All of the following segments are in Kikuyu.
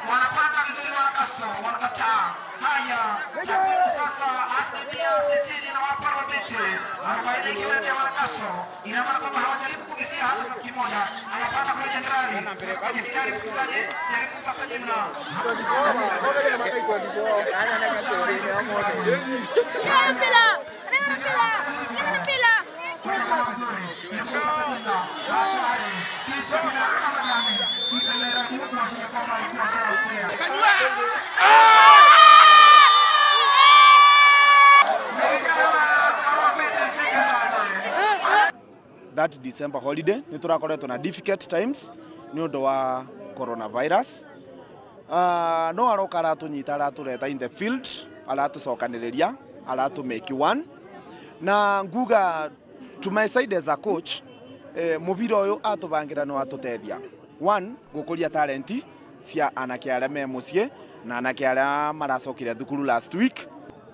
Wanapanga vizuri, wanakaso wanakataa. Haya, takwimu sasa, 60% na wapa Robete, 40 ikiwekea Wanakaso. Ina maana kwamba hawajaribu kuvizia hata kitu kimoja. Anapanda kule jenerali jenerali, msikilizaji, jaribu kutafuta jina. That December holiday nä tå rakoretwo na difficult times nä å ndå wa coronavirus. No aroka aratå aratå in the field, aratå cokanä rä ria, aratå make one na nguga to my side as a coach, mubira uyu atubangira no atutethia one gukuria talenti cia anake aria me mucii na anake aria maracokire thukuru last week.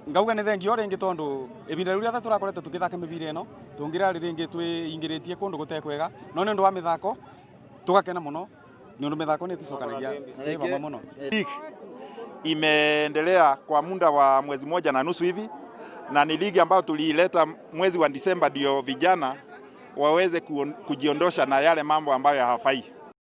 Ngauga nä thengio rä ngä tondå ibinda rä u rĩothe tũrakoretwo tũgĩthaka mĩbira ĩno tũngĩrarĩ rĩngĩ twĩingĩrĩtie kũndũ gũtekwega, no nĩ ũndũ wa mĩthako tũgakena mũno nĩ ũndũ mĩthako nĩ ĩtũcokanagia twĩ vamwe mũno. League imeendelea kwa muda wa mwezi moja na nusu hivi, na ni ligi ambayo tuliileta mwezi wa Disemba ndio vijana waweze kujiondosha na yale mambo ambayo hawafai.